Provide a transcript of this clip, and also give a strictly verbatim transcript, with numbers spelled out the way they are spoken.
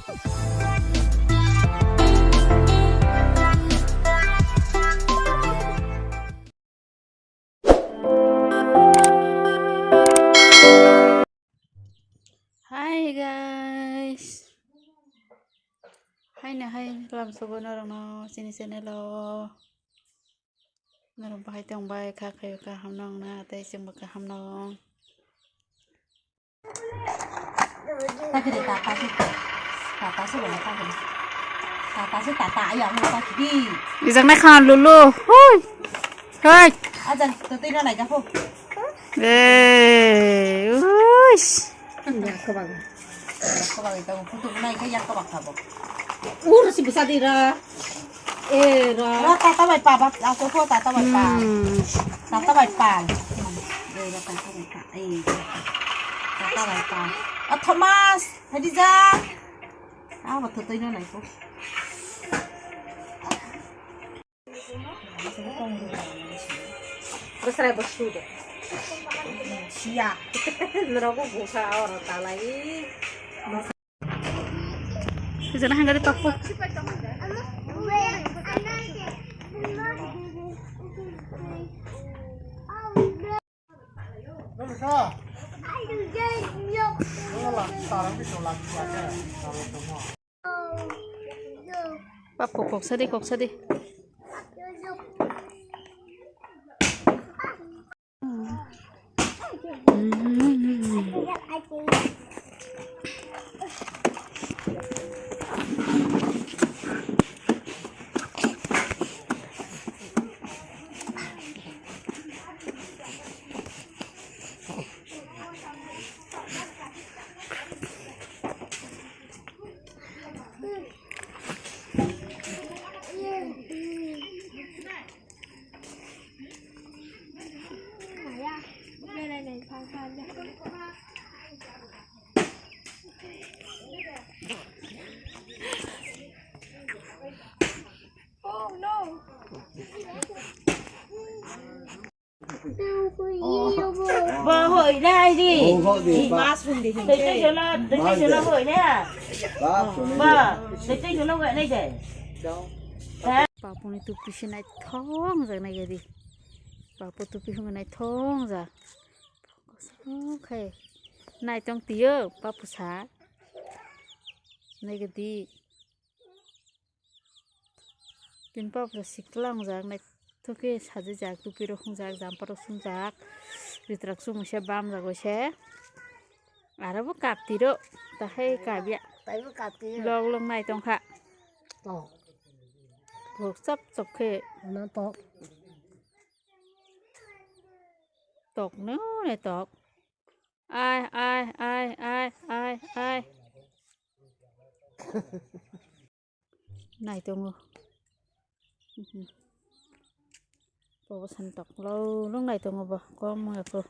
Hi guys. Hai na hai lam sobo norokno chini channel o. Norok bahai tong bai kha khayo kaham nong na tei chwngbo kaham nong. Tata se tata se. Tata se wala tata. Tata se tata ayo ano tata di. Ijak nai khan lulu. Hui. Hai. Ajan to tei na lai ga pho. Eh, uish. Yak kebak. Yak kebak itu. Photo nai ke yak kebak sabo. Ur si bisa dira. Eh, ra. Ra tata bai pa bat, aku ko tata bai pa. Hmm. Tata bai pa. Eh, ra tata bai pa. Eh, ra tata bai pa. Ah, Thomas, hadi ja. Ah, betul tu ini naik ko. Besar bos sudah. Sia. Neraka buka orang talai. Sejana hangari tokpo. Papu kok sadi, kok sadi. Bo hoi nai di. Hoi di, ba. Mas hum di hum. Tei tei jola, tei tei jola hoi na. Ba, tei tei jola hoi nai de. Papuni tupi se naithok jak nai di. Papu tupi hwnwi naithok jak. Khe naitong tio papu sa. Nai di. Tin papu sikla wngjak, naithoke sajijak, tupirok wngjak, jamparok sumjak, jwtrak chumui se bamjak bai se. Aro bo kaptiro, tahai kapya. Taibo kaptiro. Lok lok nai tongkha. Tok. Tok chop chop khe. Ano tok. Tok no ne tok. Ai, ai, ai, ai, ai, ai. Nai tongo. Mhm. Bobo san tok lo, lung nai tongo bo, kom wngya kho.